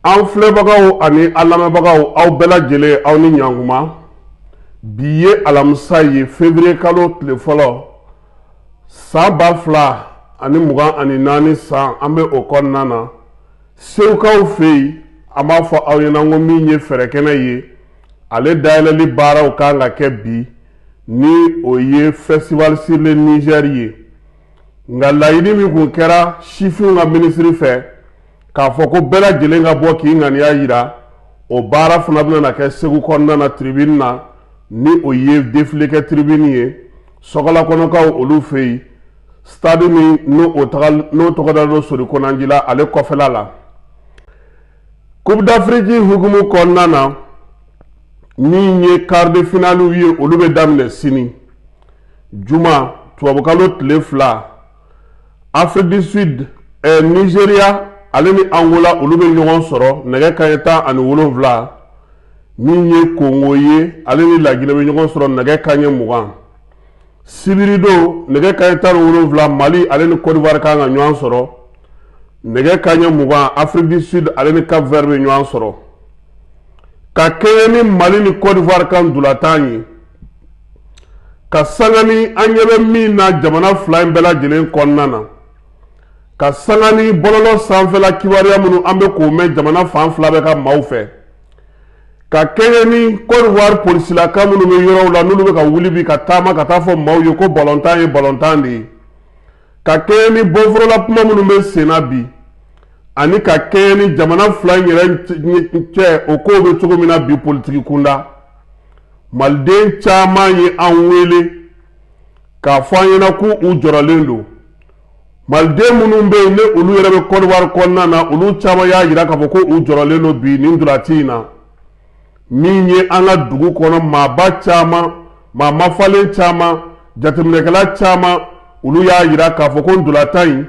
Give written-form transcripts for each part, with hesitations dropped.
An filɛbagaw ani an lamɛnbagaw, aw bɛɛ lajɛlen, aw ni ɲankuma. Bi ye alamisa ye, février kalo tile fɔlɔ, san 2024 san, an bɛ o kɔnɔna na. Segukaw fɛ yen, an b'a fɔ aw ɲɛna ko min ye fɛrɛkɛnɛ ye, ale dayɛlɛli baaraw kan ka kɛ bi, ni o ye Festival sur le Niger ye. Nka laɲini min kun kɛra sifinw ka minisiri fɛ, k'a fɔ ko bɛɛ lajɛlen ka bɔ k'i ŋaniya yira, o baara fana bɛna kɛ Segu kɔnɔna na, tribune na, ni o ye défilé kɛ tribune ye. Sɔgɔlakɔnɔkaw olu fɛ yen, stade min n'o tɔgɔ dalen don Sori Konanji la, ale kɔfɛla la. Coupe d'Afrique hukumu kɔnɔna na, min ye quart de finale ye, olu bɛ daminɛ sini juma, tubabukalo tile 2. Afrique du Sud, Nigeria ale ni Angola, olu bɛ ɲɔgɔn sɔrɔ nɛgɛ kanɲɛ 17. Min ye Kongo ye, ale ni Laginɛ bɛ ɲɔgɔn sɔrɔ nɛgɛ kanɲɛ 20. Sibiridon, nɛgɛ kanɲɛ 17, Mali ale ni Côte d'Ivoire kan ka ɲɔgɔn sɔrɔ. Nɛgɛ kanɲɛ 20, Afrique du Sud ale ni Cap Vert bɛ ɲɔgɔn sɔrɔ. Ka kɛɲɛ ni Mali ni Côte d'Ivoire kan ntolatan ye, ka sanga ni an ɲɛ bɛ min na jamana fila in bɛɛ lajɛlen kɔnɔna na, ka sanga ni bɔlɔlɔ sanfɛla kibaruya minnu an bɛ k'o mɛn jamana fan fila bɛɛ ka maaw fɛ, ka kɛɲɛ ni Côte d'Ivoire polisilaka minnu bɛ yɔrɔw la, n'olu bɛ ka wuli bi ka taama ka taa fɔ maaw ye ko balontan ye balontan de ye, ka kɛɲɛ ni bɔnforola kuma minnu bɛ sen na bi, ani ka kɛɲɛ ni jamana fila in yɛrɛ cɛ o kow bɛ cogo min na bi politiki kunda, maliden caman ye an wele k'a fɔ an ɲɛna k'u jɔrɔlen don. Maliden minnu bɛ yen, ni olu yɛrɛ bɛ Côte d'Ivoire kɔnɔna na, olu caman y'a jira k'a fɔ ko u jɔrɔlen don bi nin ntolati in na. Min ye an ka dugu kɔnɔ maaba caman, maa mafalen caman, jateminɛkɛla caman, olu y'a jira k'a fɔ ko ntolatan in,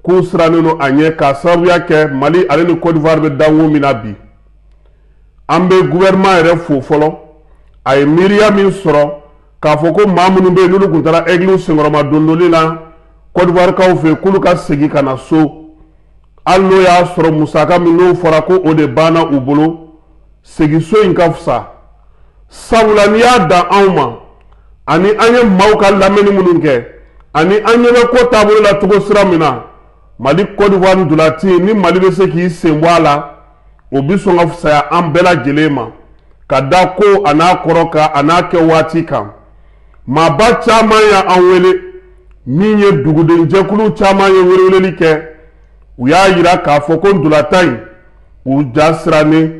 k'u sirannen don a ɲɛ, k'a sababuya kɛ Mali ale ni Côte d'Ivoire bɛ dankun min na bi. An bɛ gouvernement yɛrɛ fo fɔlɔ, a ye miiriya min sɔrɔ k'a fɔ ko maa minnu bɛ yen, n'olu tun taara Aigle senkɔrɔma dondoli la Côte d'Ivoire kaw fɛ yen, k'olu ka segin ka na so, hali n'o y'a sɔrɔ musaka min n'o fɔra ko o de banna u bolo. Segin so in ka fisa, sabula n'i y'a dan anw ma, ani an ye maaw ka lamɛnni minnu kɛ, ani an ɲɛ bɛ ko taabolo la cogo sira min na, Mali Côte d'Ivoire ntolati ni Mali bɛ se k'i sen bɔ a la, o bɛ sɔn ka fisaya an bɛɛ lajɛlen ma, ka da ko a n'a kɔrɔ kan, a n'a kɛ waati kan. Maaba caman y'an wele, min ye dugudenjɛkulu caman ye weleweleli kɛ, u y'a jira k'a fɔ ko ntolatan in, u ja sirannen,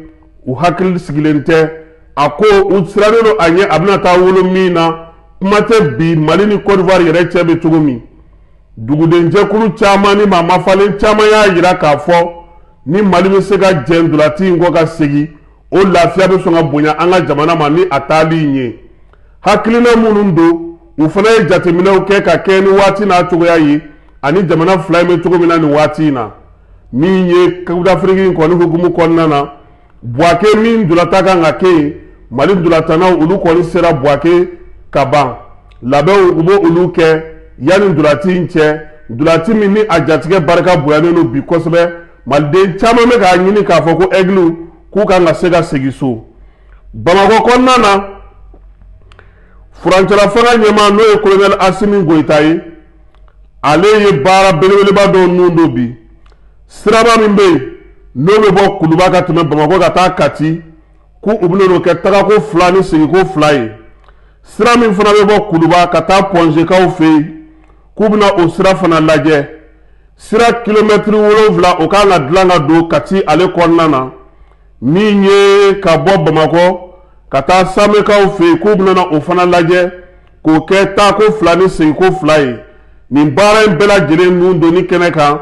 u hakili sigilen tɛ. A ko u sirannen don a ɲɛ, a bɛna taa wolo min na, kuma tɛ bi Mali ni Côte d'Ivoire yɛrɛ cɛ bɛ cogo min. Dugudenjɛkulu caman ni maa mafalen caman y'a jira k'a fɔ ni Mali bɛ se ka jɛ ntolati in kɔ ka segin, o lafiya bɛ sɔn ka bonya an ka jamana ma ni a taali in ye. Hakilina minnu don, u fana ye jateminɛw kɛ ka kɛ ni waati n'a cogoya ye, ani jamana fila in bɛ cogo min na nin waati in na. Min ye Coupe d'Afrique in kɔni hukumu kɔnɔna na, Buwake min ntolatan kan ka kɛ yen, Mali ntolatannaw olu kɔni sera Buwake ka ban. Labɛnw, u b'o olu kɛ yanni ntolati in cɛ. Ntolati min ni a jatigɛ barika bonyanen don bi kosɛbɛ, maliden caman bɛ k'a ɲini k'a fɔ ko Aigle k'u kan ka se ka segin so. Bamakɔ kɔnɔna na, furancɛla fanga ɲɛmaa, n'o ye colonel Asimi Goyita ye, ale ye baara belebeleba dɔw nun don bi. Siraba min bɛ yen, n'o bɛ bɔ Kuluba ka tɛmɛ Bamakɔ ka taa Kati, k'u bɛna o kɛ tagako 2 ni seginko 2 ye. Sira min fana bɛ bɔ Kuluba ka taa Pɔnzekaw fɛ yen, k'u bɛna o sira fana lajɛ. Sira kilomɛtiri 7, o kan ka dilan ka don Kati ale kɔnɔna na. Min ye ka bɔ Bamakɔ ka taa Samekaw fɛ yen, k'u bɛna o fana lajɛ k'o kɛ taako 2 ni seginko 2 ye. Nin baara in bɛɛ lajɛlen nun donni kɛnɛ kan,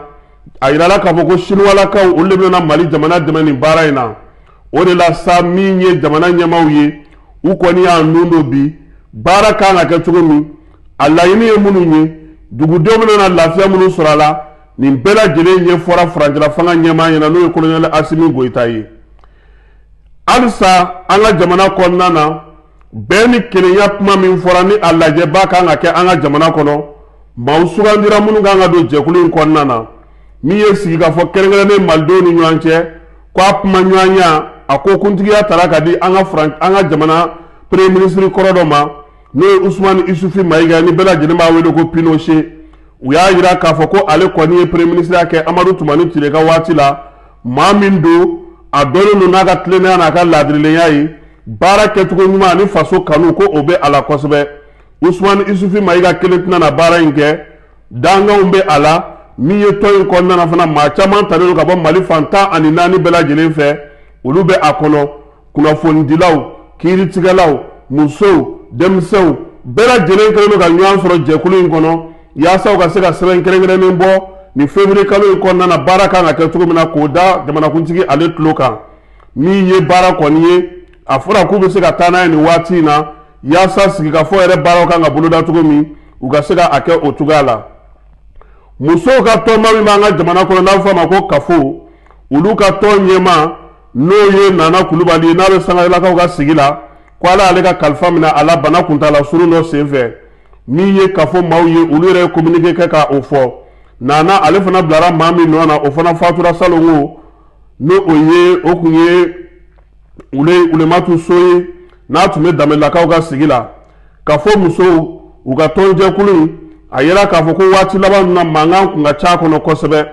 a yirala k'a fɔ ko Siniwalakaw olu de bɛna Mali jamana dɛmɛ nin baara in na. O de la sa, min ye jamana ɲɛmaaw ye, u kɔni y'a nun don bi, baara kan ka kɛ cogo min, a laɲini ye minnu ye, dugudenw bɛna lafiya minnu sɔrɔ a la, nin bɛɛ lajɛlen ɲɛfɔra furancɛla fanga ɲɛmaa ɲɛna, n'o ye colonel Asimi Goyita ye. Halisa an ka jamana kɔnɔna na, bɛn ni kelenya kuma min fɔra, ni a lajɛba kan ka kɛ an ka jamana kɔnɔ, maaw sugandira minnu kan ka don jɛkulu in kɔnɔna na. Min ye sigikafɔ kɛrɛnkɛrɛnnen malidenw ni ɲɔgɔn cɛ, ko a kuma ɲɔgɔnya, a ko kuntigiya tara ka di an ka jamana premier ministre kɔrɔ dɔ ma, n'o ye Usumani Isufi Mayiga, ni bɛɛ lajɛlen b'a wele ko Pinochet. U y'a jira k'a fɔ ko ale kɔni ye premier ministre kɛ Amadu Tumani Ture ka waati la. Maa min don, a dɔnnen don n'a ka tilennenya n'a ka laadirilenya ye, baara kɛcogo ɲuman ani faso kanu, ko o bɛ a la kosɛbɛ. Usumani Isufi Mayiga kelen tɛna na baara in kɛ, danganw bɛ a la. Min ye tɔn in kɔnɔna na fana, maa caman talen don ka bɔ Mali fan 14 bɛɛ lajɛlen fɛ, olu bɛ a kɔnɔ. Kunnafonidilaw, kiiritigɛlaw, musow, denmisɛnw, bɛɛ lajɛlen kɛlen don ka ɲɔgɔn sɔrɔ jɛkulu in kɔnɔ, yaasa u ka se ka sɛbɛn kɛrɛnkɛrɛnnen bɔ nin février kalo in kɔnɔna na, baara kan ka kɛ cogo min na, k'o da jamanakuntigi ale tulo kan. Min ye baara kɔni ye, a fɔra k'u bɛ se ka taa n'a ye nin waati in na, yaasa sigikafɔ yɛrɛ baaraw kan ka boloda cogo min, u ka se ka a kɛ o cogoya la. Musow ka tɔnba min b'an ka jamana kɔnɔ, n'a bɛ fɔ a ma ko KAFO, olu ka tɔn ɲɛmaa, n'o ye Nana Kulubali ye, n'a bɛ Sangarelakaw ka sigi la, ko Ala y'ale ka kalifa minɛ a la bana kuntala surun dɔ senfɛ. Min ye KAFO maaw ye, olu yɛrɛ ye communiqué kɛ ka o fɔ. Nana ale fana bilara maa min nɔ na, o fana fatura salongo, n'o o ye o kun ye Ulematu So ye, n'a tun bɛ Danbelelakaw ka sigi la. KAFO musow, u ka tɔnjɛkulu in, a yera k'a fɔ ko waati laban na mankan kun ka ca kɔnɔ kosɛbɛ.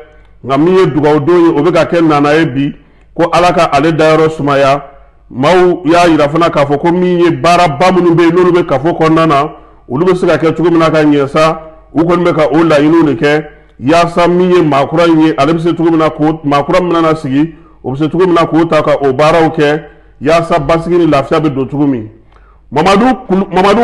Nka min ye dugawudon ye, o bɛ ka kɛ Nana ye bi, ko Ala ka ale dayɔrɔ sumaya. Maaw y'a yira fana k'a fɔ ko min ye baaraba minnu bɛ yen, n'olu bɛ KAFO kɔnɔna na, olu bɛ se ka kɛ cogo min na ka ɲɛ sa, u kɔni bɛ ka o laɲiniw de kɛ, yaasa min ye maa kura in ye, ale bɛ se cogo min na k'o maa kura min bɛna sigi, o bɛ se cogo min na k'o ta ka o baaraw kɛ, yaasa basigi ni lafiya bɛ don cogo min. Mamadu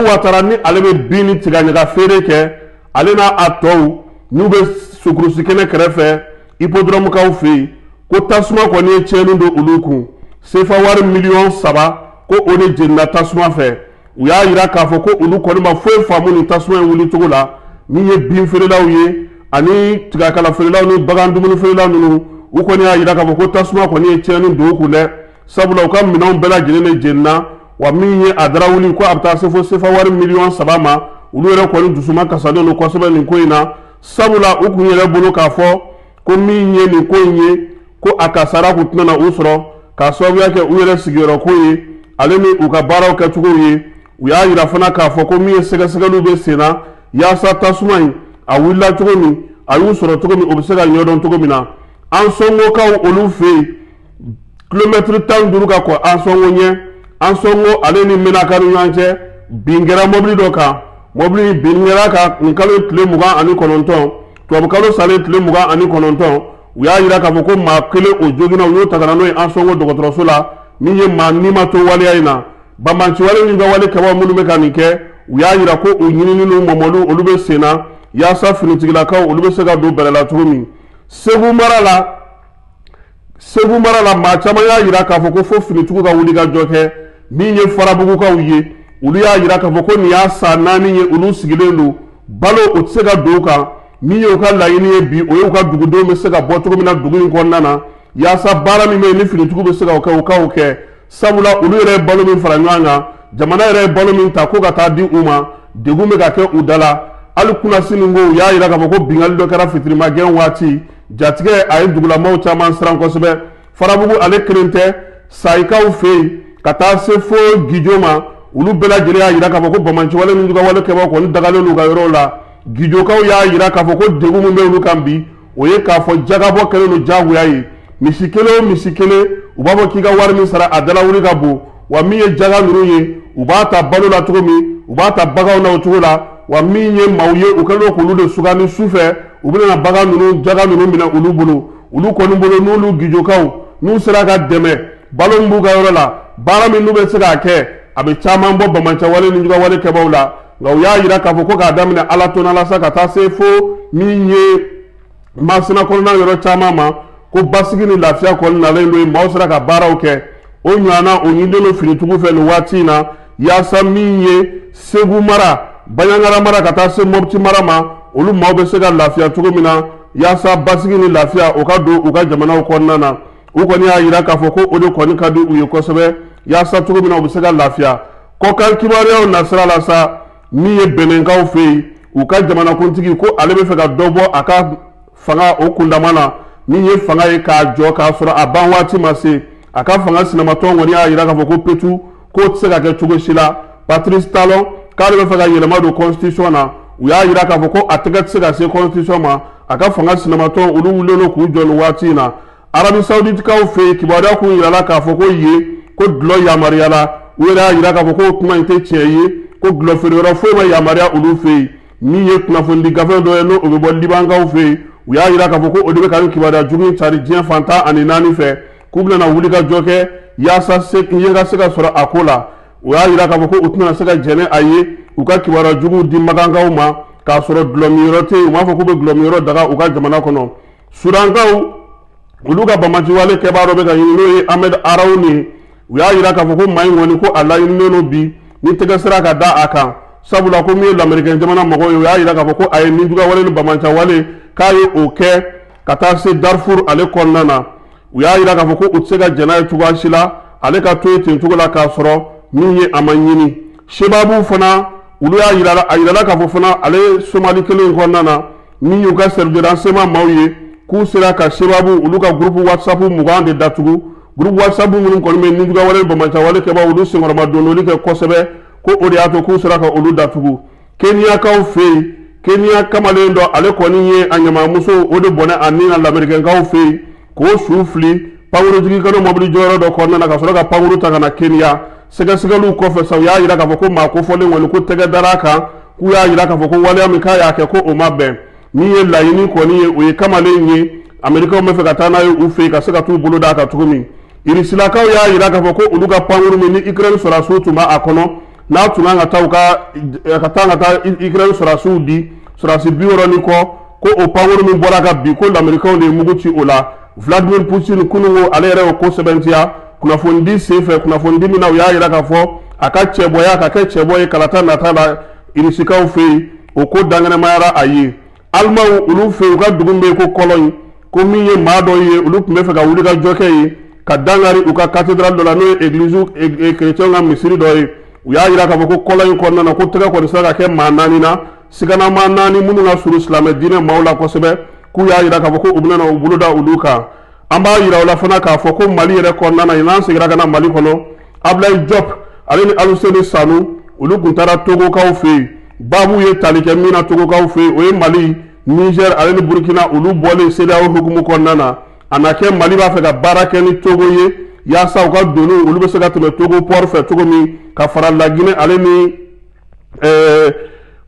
Watara, ni ale bɛ bin ni tigaɲaga feere kɛ, ale n'a a tɔw n'u bɛ sukurusi kɛnɛ kɛrɛfɛ hippodrome kaw fɛ yen, ko tasuma kɔni ye tiɲɛni don olu kun. Sefa wari miliyɔn 3, ko o de jenina tasuma fɛ. U y'a yira k'a fɔ ko olu kɔni ma foyi faamu nin tasuma in wuli cogo la. Min ye bin feerelaw ye ani tigakala feerelaw ni bagan dumuni feerelaw ninnu, u kɔni y'a yira k'a fɔ ko tasuma kɔni ye tiɲɛni don u kun dɛ, sabula u ka minɛnw bɛɛ lajɛlen de jenina. Wa min ye a darawuli, ko a bɛ taa se fo sefa wari miliyɔn 3 ma. Olu yɛrɛ kɔni dusuma kasalen don kosɛbɛ nin ko in na, sabula u kun yɛrɛ bolo k'a fɔ ko min ye nin ko in ye, ko a kasara kun tɛna u sɔrɔ, k'a sababuya kɛ u yɛrɛ sigiyɔrɔ ko ye, ale ni u ka baaraw kɛcogow ye. U y'a yira fana k'a fɔ ko min ye sɛgɛsɛgɛliw bɛ sen na, yaasa tasuma in a wulila cogo min, a y'u sɔrɔ cogo min, o bɛ se ka ɲɛdɔn cogo min na. Ansɔngokaw olu fɛ yen, kilomɛtiri 15 ka kɔn Ansɔngo ɲɛ, Ansɔngo ale ni Menaka ni ɲɔgɔn cɛ, bin kɛra mɔbili dɔ kan. Mɔbili bin kɛra kan nin kalo tile 29, tubabukalo salen tile 29. U y'a yira k'a fɔ ko maa kelen o joginna, u y'o ta ka na n'o ye Ansɔngo dɔgɔtɔrɔso la. Min ye maa ni ma to waleya in na, banbaanciwale ni ka wale kɛbaw minnu bɛ ka nin kɛ, u y'a yira ko u ɲinini n'u mɔmɔliw, olu bɛ sen na, yaasa finitigilakaw olu bɛ se ka don bɛrɛ la cogo min. Segu mara la, maa caman y'a yira k'a fɔ ko fo finitigiw ka wuli ka jɔ kɛ. Min ye Farabugukaw ye, olu y'a yira k'a fɔ ko nin y'a san 4 ye, olu sigilen don, balo o tɛ se ka don u kan. Min ye u ka laɲini ye bi, o ye u ka dugudenw bɛ se ka bɔ cogo min na dugu in kɔnɔna na, yaasa baara min bɛ yen ni finitigiw bɛ se ka o kɛ, u ka o kɛ, sabula olu yɛrɛ ye balo min fara ɲɔgɔn kan, jamana yɛrɛ ye balo min ta ko ka taa di u ma, degun bɛ ka kɛ u da la. Hali kunnasini ko, u y'a yira k'a fɔ ko binkanni dɔ kɛra fitirimagɛn waati, jatigɛ a ye dugulamaw caman siran kosɛbɛ. Farabugu ale kelen tɛ, Sayikaw fɛ yen ka taa se fo Gijo ma, olu bɛɛ lajɛlen y'a yira k'a fɔ ko banbaanciwale ni jugawale kɛbaw kɔni dagalen don u ka yɔrɔw la. Gijokaw y'a yira k'a fɔ ko degun min bɛ olu kan bi, o ye k'a fɔ jagabɔ kɛlen don diyagoya ye. Misi kelen o misi kelen, u b'a fɔ k'i ka wari min sara, a dalawuli ka bon. Wa min ye jaga ninnu ye, u b'a ta balo la cogo min, u b'a ta baganw na o cogo la. Wa min ye maaw ye, u kɛlen don k'olu de sugandi, su fɛ u bɛna bagan ninnu, jaga ninnu minɛ olu bolo. Olu kɔni bolo, n'olu Gijokaw n'u sera ka dɛmɛ, balo min b'u ka yɔrɔ la, baara min n'u bɛ se k'a kɛ, a bɛ caman bɔ banbaanciwale ni jugawale kɛbaw la. Nka u y'a yira k'a fɔ ko k'a daminɛ Ala to la sa, ka taa se fo min ye Masina kɔnɔna yɔrɔ caman ma, ko basigi ni lafiya kɔni nalen don yen, maaw sera ka baaraw kɛ. O ɲɔgɔnna, o ɲininen don finitigiw fɛ nin waati in na, yaasa min ye Segu mara, Banjagara mara, ka taa se Mɔpiti mara ma, olu maaw bɛ se ka lafiya cogo min na, yaasa basigi ni lafiya o ka don u ka jamanaw kɔnɔna na. U kɔni y'a yira k'a fɔ ko o de kɔni ka di u ye kosɛbɛ, yaasa cogo min na u bɛ se ka lafiya. Kɔkan kibaruyaw nasira la sa, min ye Bɛnɛnkaw fɛ yen, u ka jamanakuntigi ko ale bɛ fɛ ka dɔ bɔ a ka fanga o kundama na. Min ye fanga ye k'a jɔ k'a sɔrɔ a ban waati ma se, a ka fanga sinamatɔn kɔni y'a jira k'a fɔ ko petu k'o tɛ se ka kɛ cogo si la. Patrice Talon k'ale bɛ fɛ ka yɛlɛma don constitution na, u y'a jira k'a fɔ ko a tɛgɛ tɛ se ka se constitution ma. A ka fanga sinamatɔn, olu wulilen don k'u jɔ nin waati in na. Arabi Saouditikaw fɛ yen, kibaruya kun yirala k'a fɔ ko yen ko dulɔ yamaruyala. U yɛrɛ y'a jira k'a fɔ ko kuma in tɛ tiɲɛ ye, ko dulɔ feereyɔrɔ foyi ma yamaruya olu fɛ yen. Min ye kunnafonidi gafe dɔ ye, n'o bɛ bɔ Libankaw fɛ yen, u y'a jira k'a fɔ ko o de bɛ ka nin kibaruya jugu in cari diɲɛ fan 14 fɛ, k'u bɛna wuli ka jɔ kɛ yaasa ye ka se ka sɔrɔ a ko la. U y'a jira k'a fɔ ko u tɛna se ka jɛn ni a ye u ka kibaruya juguw di makankaw ma k'a sɔrɔ dulɔminyɔrɔ tɛ yen. U m'a fɔ k'u bɛ dulɔminyɔrɔ daga u ka jamana kɔnɔ. Sudankaw, olu ka banbaanciwale kɛbaa dɔ bɛ ka ɲini, n'o ye Ahmed Araouni ye. U y'a jira k'a fɔ ko maa in kɔni, ko a laɲininen don bi ni tɛgɛ sera ka da a kan, sabula ko min ye lamerikɛn jamana mɔgɔw ye, u y'a jira k'a fɔ ko a ye nijuguwale ni banbaanciwale k'a ye o kɛ ka taa se Darfur ale kɔnɔna na. U y'a jira k'a fɔ ko u tɛ se ka jɛn n'a ye cogoya si la ale ka to yen ten cogo la k'a sɔrɔ min ye a ma ɲini. Sebabu fana, olu y'a jira, a yirala k'a fɔ fana ale Somali kelen in kɔnɔna na, min y'u ka service de renseignement maaw ye, k'u sera ka Sebabu olu ka groupe WhatsApp 20 de datugu. Groupe WhatsApp minnu kɔni bɛ nijuguwale ni banbaanciwale kɛbaaw olu senkɔrɔma dondoli kɛ kosɛbɛ, ko o de y'a to k'u sera ka olu datugu. Keniyakaw fɛ yen, Keniya kamalen dɔ, ale kɔni ye a ɲamamuso o de bɔnɛ a ni na lamerikɛnkaw fɛ yen, k'o su fili pankurujigikɛnɛ mɔbili jɔyɔrɔ dɔ kɔnɔna na, ka sɔrɔ ka pankuru ta ka na Keniya. Sɛgɛsɛgɛliw kɔfɛ sa, u y'a jira k'a fɔ ko maa kofɔlen kɔni, ko tɛgɛ dara a kan, k'u y'a jira k'a fɔ ko waleya min k'a y'a kɛ, ko o ma bɛn. Min ye laɲini kɔni ye, o ye kamalen ye Amerikaw bɛ fɛ ka taa n'a ye u fɛ yen ka se ka t'u bolo d'a kan cogo min. Irisilakaw y'a jira k'a fɔ ko olu ka pankuru min ni Ukraine sɔrɔdasiw tun b'a kɔnɔ, n'a tun kan ka taa u ka ka taa ka taa Ukraine sɔrɔdasiw di, sɔrɔdasi 60 ni kɔ, ko o pankuru min bɔra ka bin, ko lamerikaw de ye mugu ci o la. Vladimir Poutine kununko, ale yɛrɛ y'o ko sɛbɛntiya kunnafonidi senfɛ, kunnafonidi min na u y'a jira k'a fɔ a ka cɛbɔya ka kɛ cɛbɔ ye kalata nata la irisikaw fɛ yen, o ko dankɛnɛmayara a ye. Alimanw olu fɛ yen, u ka dugu bɛ yen ko Cologne, ko min ye maa dɔw ye, olu tun bɛ fɛ ka wuli ka jɔ kɛ yen ka dankari u ka cathédrale dɔ la, n'o ye église chrétien ka misiri dɔ ye. U y'a jira k'a fɔ ko Cologne kɔnɔna na, ko tɛgɛ kɔni sera ka kɛ maa naani na, siganamaa naani minnu ka surun silamɛ diinɛ maaw la kosɛbɛ, k'u y'a jira k'a fɔ ko u bɛna u bolo da olu kan. An b'a jira u la fana k'a fɔ ko Mali yɛrɛ kɔnɔna na, n'an seginna ka na Mali kɔnɔ, Ablaye Diop ale ni Aluseni Sanu, olu tun taara Togokaw fɛ yen. Baabu ye tali kɛ min na Togokaw fɛ yen, o ye Mali, Niger ale ni Burkina olu bɔlen CEDEAO hukumu kɔnɔna na. A na kɛ Mali b'a fɛ ka baara kɛ ni Togo ye yaasa u ka doniw olu bɛ se ka tɛmɛ Togo port fɛ cogo min, ka fara Laginɛ ale ni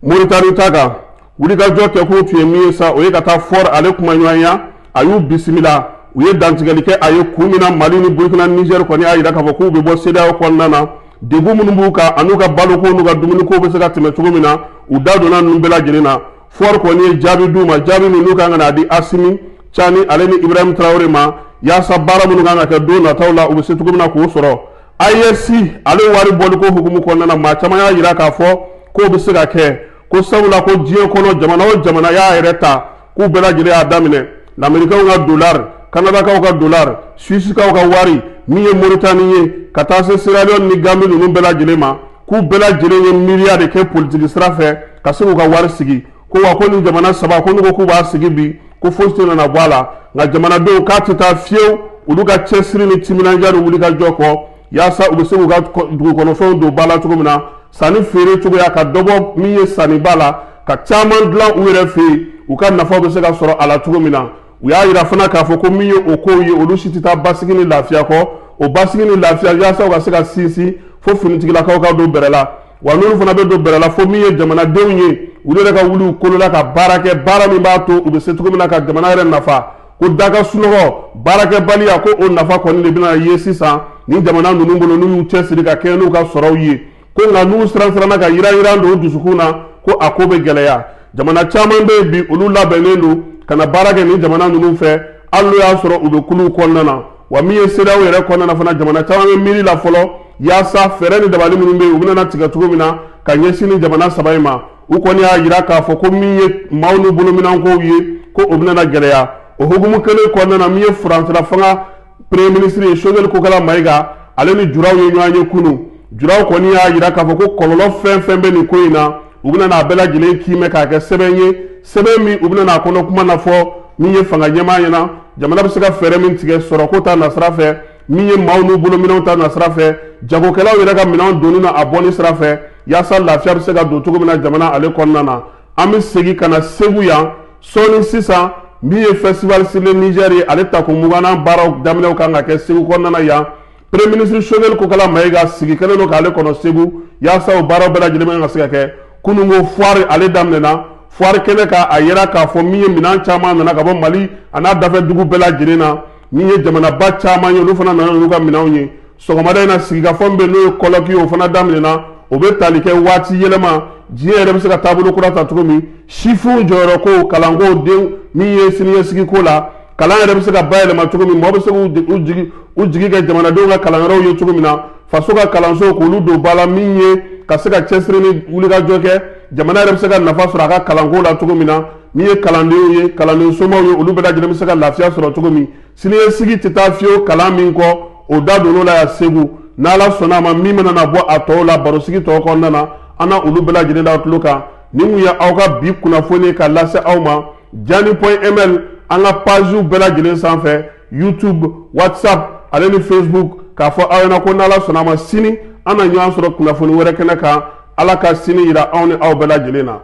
Moritani ta kan. Wulikajɔ kɛkun tun ye min ye sa, o ye ka taa Faure ale kumaɲɔgɔnya. A y'u bisimila, u ye dantigɛli kɛ a ye kun min na Mali ni Burkina, Niger kɔni y'a jira k'a fɔ k'u bɛ bɔ CEDEAO kɔnɔna na, degun minnu b'u kan an'u ka baloko n'u ka dumuniko bɛ se ka tɛmɛ cogo min na, u da donna ninnu bɛɛ lajɛlen na. Faure kɔni ye jaabi d'u ma, jaabi min n'u kan ka n'a di Asimi Cani ale ni Ibrahim Traoré ma, yaasa baara minnu kan ka kɛ don nataw la, u bɛ se cogo min na k'o sɔrɔ. AES ale wari bɔliko hukumu kɔnɔna na, maa caman y'a jira k'a fɔ k'o bɛ se ka kɛ, ko sabula ko diɲɛ kɔnɔ jamana o jamana y'a yɛrɛ ta, k'u bɛɛ lajɛlen y'a daminɛ. Lamerikɛnw ka dollar, Kanadakaw ka dollar, Suissikaw ka wari, min ye Moritani ye, ka taa se Sierra Leone ni Gambie ninnu bɛɛ lajɛlen ma, k'u bɛɛ lajɛlen ye miiriya de kɛ politiki sira fɛ ka se k'u ka wari sigi. Ko wa ko nin jamana saba, ko n'u ko k'u b'a sigi bi, ko fosi tɛ nana bɔ a la, nka jamanadenw k'a tɛ taa fiyewu olu ka cɛsiri ni timinandiya ni wulikajɔ kɔ, yaasa u bɛ se k'u ka dugukɔnɔfɛnw don ba la cogo min na, sanni feere cogoya ka dɔ bɔ min ye sanniba la, ka caman dilan u yɛrɛ fɛ yen, u ka nafa bɛ se ka sɔrɔ a la cogo min na. U y'a jira fana k'a fɔ ko min ye o kow ye, olu si tɛ taa basigi ni lafiya kɔ. O basigi ni lafiya, yaasa u ka se ka sinsin fo finitigilakaw ka don bɛrɛ la, wa n'olu fana bɛ don bɛrɛ la, fo min ye jamanadenw ye, olu yɛrɛ ka wuli u kolo la ka baara kɛ, baara min b'a to u bɛ se cogo min na ka jamana yɛrɛ nafa. Ko daga sunɔgɔ baarakɛbaliya, ko o nafa kɔni de bɛna ye sisan ni jamana ninnu bolo, n'u y'u cɛsiri ka kɛɲɛ n'u ka sɔrɔw ye. Ko nka n'u siran siranna ka yiran yiran don u dusukun na, ko a ko bɛ gɛlɛya. Jamana caman bɛ yen bi, olu labɛnnen don ka na baara kɛ nin jamana ninnu fɛ, hali n'o y'a sɔrɔ u bɛ kuluw kɔnɔna na. Wa min ye CEDEAO yɛrɛ kɔnɔna na fana, jamana caman bɛ miiri la fɔlɔ yaasa fɛɛrɛ ni dabali minnu bɛ yen, u bɛna tigɛ cogo min na ka ɲɛsin ni jamana saba in ma. U kɔni y'a jira k'a fɔ ko min ye maaw n'u bolominankow ye, ko o bɛna gɛlɛya. O hukumu kelen kɔnɔna na, min ye furancɛla fanga premier ministre ye, Choguel Kokala Mayiga, ale ni juraw ye ɲɔgɔn ye kunun. Juraw kɔni y'a jira k'a fɔ ko kɔlɔlɔ fɛn fɛn bɛ nin ko in na, u bɛna n'a bɛɛ lajɛlen kiimɛ k'a kɛ sɛbɛn ye, sɛbɛn min u bɛna n'a kɔnɔ kuma na fɔ min ye fanga ɲɛmaa ɲɛna. Jamana bɛ se ka fɛɛrɛ min tigɛ sɔrɔko ta nasira fɛ, min ye maaw n'u bolo minɛnw ta nasira fɛ, jagokɛlaw yɛrɛ ka minɛnw donni na a bɔli sira fɛ, yaasa lafiya bɛ se ka don cogo min na jamana ale kɔnɔna na. An bɛ segin ka na Segu yan sɔɔni sisan. Min ye Festival sur le Niger ye, ale tako 20nan baaraw daminɛw kan ka kɛ Segu kɔnɔna na yan. Premier ministre Choguel Kokala Mayiga sigi kɛlen don k'ale kɔnɔ Segu, yaasa o baaraw bɛɛ lajɛlen bɛ ka se ka kɛ. Kununko foire ale daminɛna. Foire kɛnɛ kan, a yera k'a fɔ min ye minɛn caman nana ka bɔ Mali a n'a dafɛ dugu bɛɛ lajɛlen na. Min ye jamanaba caman ye, olu fana nana n'u ka minɛnw ye. Sɔgɔmada in na, sigikafɔ min bɛ n'o ye colloque ye, o fana daminɛna. O bɛ tali kɛ waati yɛlɛma, diɲɛ yɛrɛ bɛ se ka taabolo kura ta cogo min, sifinw jɔyɔrɔ ko, kalanko, den min ye siniɲɛsigi ko la, kalan yɛrɛ bɛ se ka bayɛlɛma cogo min, mɔgɔ bɛ se k'u u jigi kɛ jamanadenw ka kalanyɔrɔw ye cogo min na, faso ka kalanso k'olu don ba la, min ye ka se ka cɛsiri ni wulikajɔ kɛ, jamana yɛrɛ bɛ se ka nafa sɔrɔ a ka kalanko la cogo min na, min ye kalandenw ye, kalanden somaw ye, olu bɛɛ lajɛlen bɛ se ka lafiya sɔrɔ cogo min. Siniɲɛsigi tɛ taa fiyewu kalan min kɔ, o da donn'o la yan Segu. N'Ala sɔnna a ma, min mana na bɔ a tɔw la barosigi tɔw kɔnɔna na, an na olu bɛɛ lajɛlen da tulo kan. Nin kun ye aw ka bi kunnafoni ka lase aw ma jani.ml, an ka pagew bɛɛ lajɛlen sanfɛ, YouTube, WhatsApp ale ni Facebook, k'a fɔ aw ɲɛna ko n'Ala sɔnna a ma, sini an na ɲɔgɔn sɔrɔ kunnafoni wɛrɛ kɛnɛ kan. Ala ka sini yira anw ni aw bɛɛ lajɛlen na.